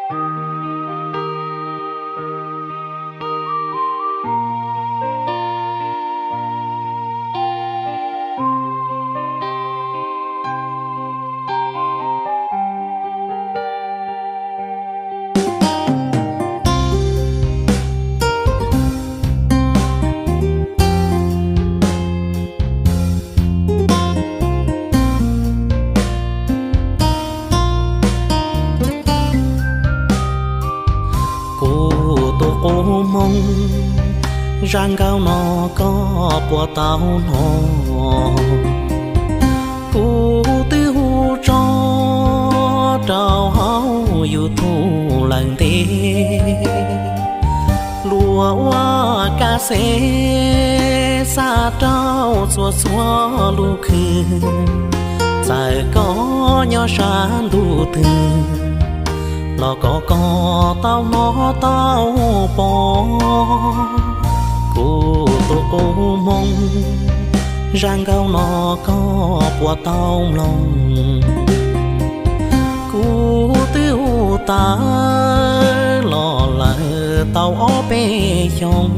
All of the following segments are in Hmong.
Kuv tus qub hmoob, zaj nkauj no koj puas tau hnov? Kuv twb hu tso rau hauv YouTube lawm ntev, luag ua kas xev xa rau txhua txhua lub khw. Txawm koj nyob sab ntuj twg los kom koj tau hnov tau pom. Kuv tus qub hmoob, zaj nkauj no koj puas tau mloog? Kuv twb hu tawv los lawm tau ob peb xyoos,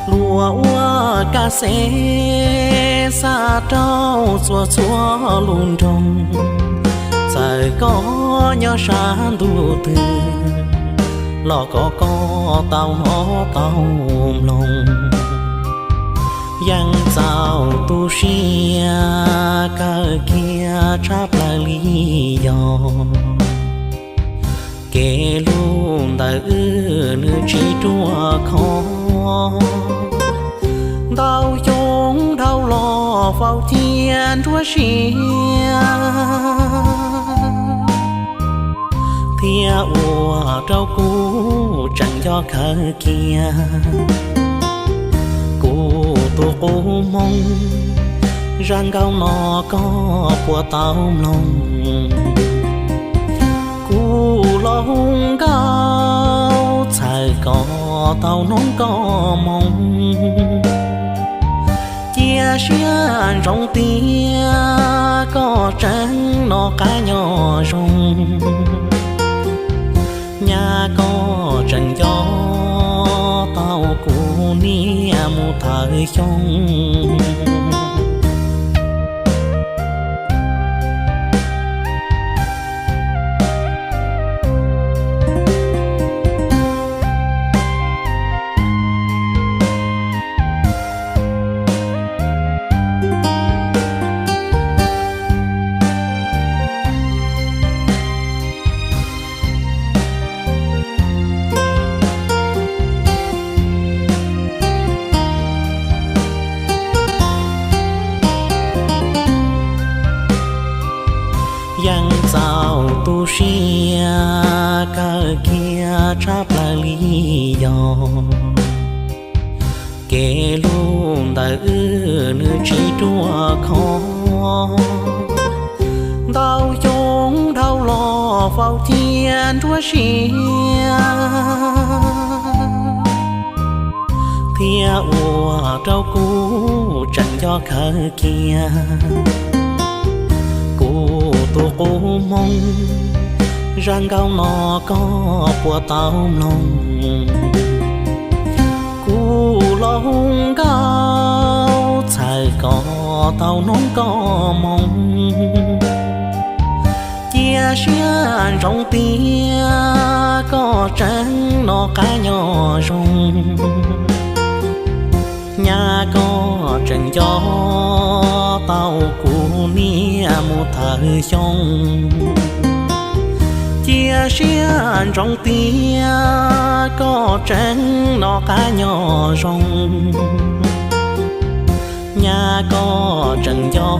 luag ua kas xev xa rau txhua txhua lub nroog. Txawm koj nyob sab ntuj twg los kom koj tau hnov tau mloog. Yeej txaus tu siab kawg kiag tshaj plaws li yog kev hlub ntawm wb nws tsis ruaj khov. Ntau xyoo dhau los faus cia nruab siab, thiab ua rau kuv tseem nco kawg kiag. Kuv tus qub hmoob, zaj nkauj no koj puas tau mloog? Kuv los hu nkauj txhawm kom tau hnub koj moo. Cia siab ntsoov tias koj tseem noj qab nyob zoo, nyaj koj tseem nco tau kuv niam mus thawm xyoo. Yeej txaus tu siab kawg kiag tshaj plaws li yog kev hlub ntawm wb nws tsis ruaj khov. Ntau xyoo dhau los faus cia nruab siab, thiab ua rau kuv tseem nco kawg kiag. Kuv tus qub hmoob, zaj nkauj no koj puas tau mloog? Kuv los hu nkauj txhawm kom tau hnub koj moo. Cia siab ntsoov tias koj tseem noj qab nyob zoo, nyaj koj tseem nco tau kuv niam mus thawm xyoo. Cia siab ntsoov tias koj tseem noj qab nyob zoo, nyaj koj tseem nco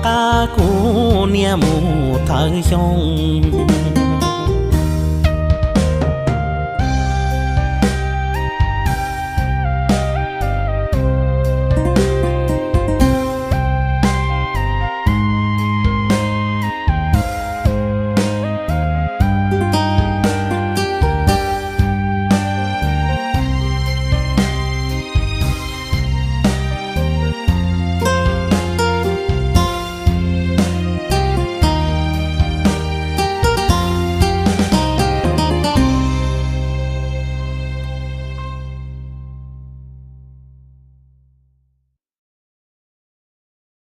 qab kuv niam mus thawm xyoo.